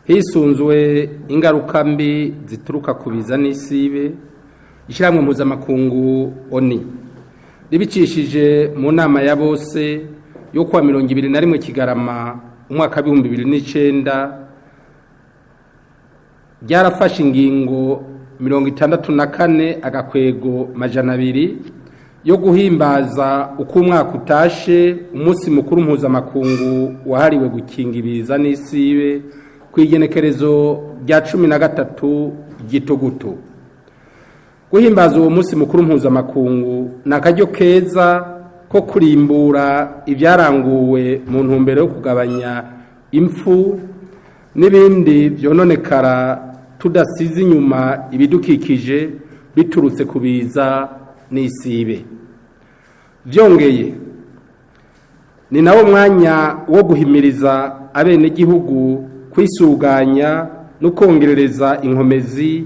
Hisunzwe ingaruka mbi zituruka ku biza n'isibe, ishyirahamwe mpuzamakungu ONU ribicishije mu nama ya bose yo kuwa 21 Kigarama umwaka 2009 ryarafashe ingingo 64/200 yo guhimbaza uko umwaka utashe umunsi mukuru mpuzamakungu wahariwe gukinga ibiza n'isibe ku igenekerezo rya 13 Gitugutu. Guhimbaza uwo munsi mukuru mpuzamakungu ni akaryo keza ko kurimbura ibyaranguwe mu ntumbero yo kugabanya impfu n'ibindi byononekara tudasize inyuma ibidukikije biturutse ku biza n'isibe. Byongeye, ni nawo mwanya wo guhimiriza abenegihugu kwisuganya no kongerereza inkomezi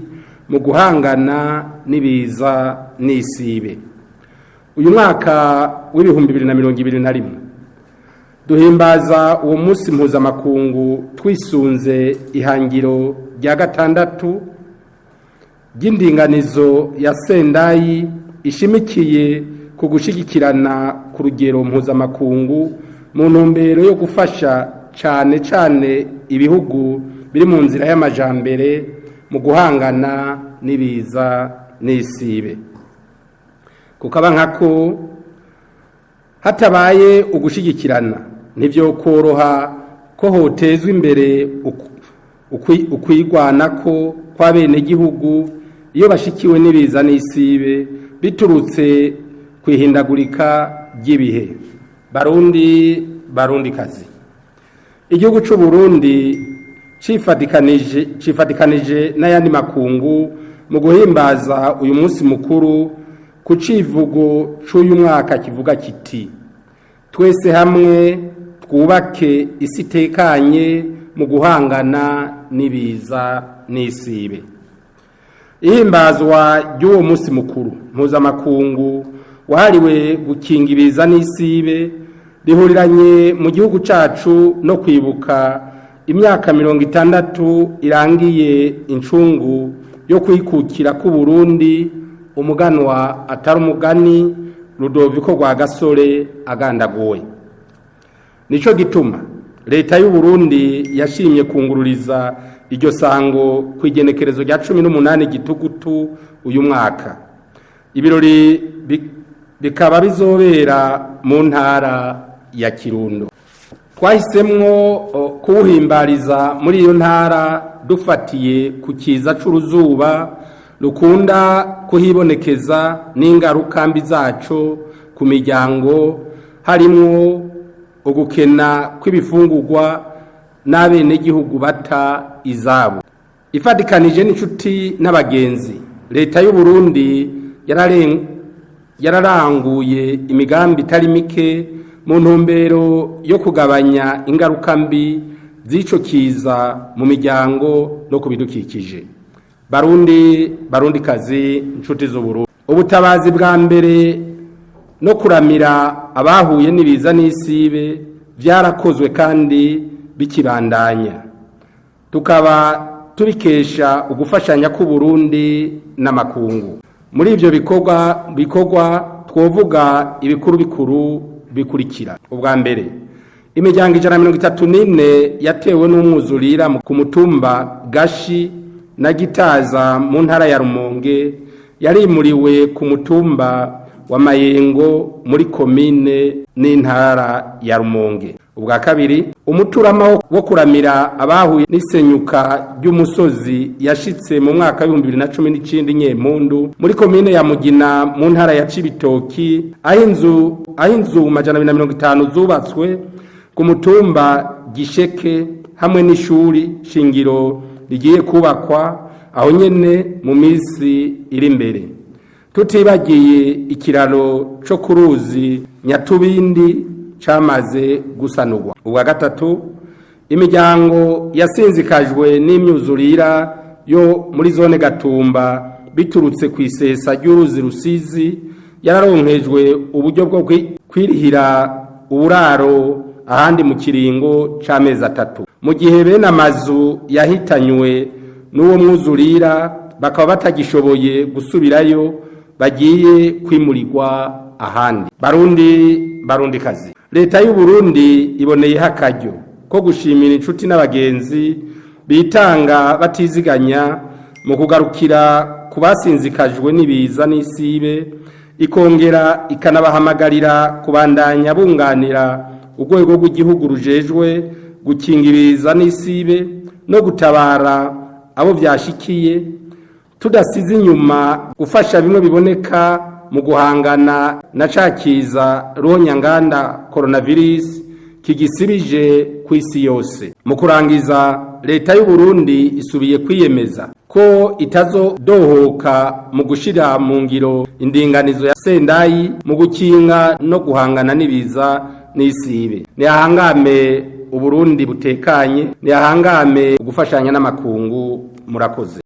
mu guhangana n'ibiza n'isibe. Uyu mwaka w'2021 duhimbaza uwo munsi mpuzamakungu twisunze ihangiro rya 6 ry'indinganizo ya Sendai ishimikiye ku gushigikirana ku rugero mpuzamakungu mu ntumbero yo gufasha cyane cyane ibihugu biri mu nzira y'amajambere mu guhangana n'ibiza n'isibe. Kukaba nkako hatabaye ugushigikirana ntivyo koroha ko hotezwa imbere ukwigwanako kw'abenegihugu iyo bashikiwe n'ibiza n'isibe biturutse kwihindagurika ry'ibihe. Barundi, Barundi kazi, igihugu c'u Burundi cifadikanije n'ayandi makungu mu guhimbaza uyu munsi mukuru ku civugo c'uyu mwaka kivuga kiti: twese hamwe twubake isi itekanye mu guhangana n'ibiza n'isibe. Ihimbazwa ry'uwo munsi mukuru mpuzamakungu wahariwe gukinga ibiza n'isibe rihuriranye mu gihugu cacu no kwibuka imyaka 60 irangiye incungu yo kwikukira k'u Burundi, umuganwa atari umugani Rudoviko Rwagasore agandaguwe. Nico gituma leta y'u Burundi yashimye kungururiza iryo sango ku igenekerezo rya 18 Gitugutu uyu mwaka. Ibirori bikaba bizobera mu ntara ya Kirundo. Twahisemwo kuwuhimbariza muri iyo ntara dufatiye ku kiza c'uruzuba rukunda kuhibonekeza n'ingaruka mbi zaco ku miryango, harimwo ugukena kw'ibifungurwa n'abenegihugu bata izabo. Ifatikanije n'inshuti n'abagenzi, leta y'u Burundi yararanguye imigambi itari mike mu ntumbero yo kugabanya ingaruka mbi z'ico kiza mu miryango no ku bidukikije. Barundi, Barundi kazi, inshuti z'Uburundi, ubutabazi bwa mbere no kuramira abahuye n'ibiza n'isibe byarakozwe kandi bikibandanya, tukaba tubikesha ugufashanya k'u Burundi n'amakungu. Muri ivyo bikorwa twovuga ibikuru bikuru bikurikira. Ubwa mbere, imiryango 134 yatewe n'umwuzurira ku mutumba Gashi na Gitaza mu ntara ya Rumonge yarimuriwe ku mutumba wa Mayengo muri komine n'intara ya Rumonge. Ubwa kabiri, umuturama wo kuramira abahuye n'isenyuka ry'umusozi yashitse mu mwaka w'ibihumbi bibiri na cumi n'icenda Nyempundu muri komine ya Mugina mu ntara ya Cibitoki, aho inzu 250 zubatswe ku mutumba Gisheke hamwe n'ishuri shingiro rigiye kubakwa aho nyene mu minsi iri imbere. Tutibagiye ikiraro co ku ruzi Nyatubindi camaze gusanurwa. Ubwa gatatu, imiryango yasinzikajwe n'imyuzurira yo muri zone Gatumba biturutse ku isesa ry'uruzi Rusizi yararonkejwe uburyo bwo kwirihira uburaro ahandi mu kiringo c'amezi 3, mu gihe bene amazu yahitanywe n'uwo mwuzurira bakaba batagishoboye gusubirayo, bagiye kwimurirwa ahandi. Barundi, Barundikazi, leta y'u Burundi iboneyeho akaryo ko gushimira inshuti n'abagenzi bitanga batiziganya mu kugarukira ku basinzikajwe n'ibiza n'isibe, ikongera ikanabahamagarira kubandanya bunganira urwego rw'igihugu rujejwe gukinga ibiza n'isibe no gutabara abo vyashikiye, tudasize inyuma gufasha bimwe biboneka mu guhangana na ca kiza ruhonyanganda coronavirus kigisibije ku isi yose. Mu kurangiza, leta y'u Burundi isubiye kwiyemeza ko itazodohoka mu gushira mu ngiro indinganizo ya Sendai mu gukinga no guhangana n'ibiza n'isibe. Nihahangame Uburundi butekanye, nihahangame gufashanya n'amakungu. Murakoze.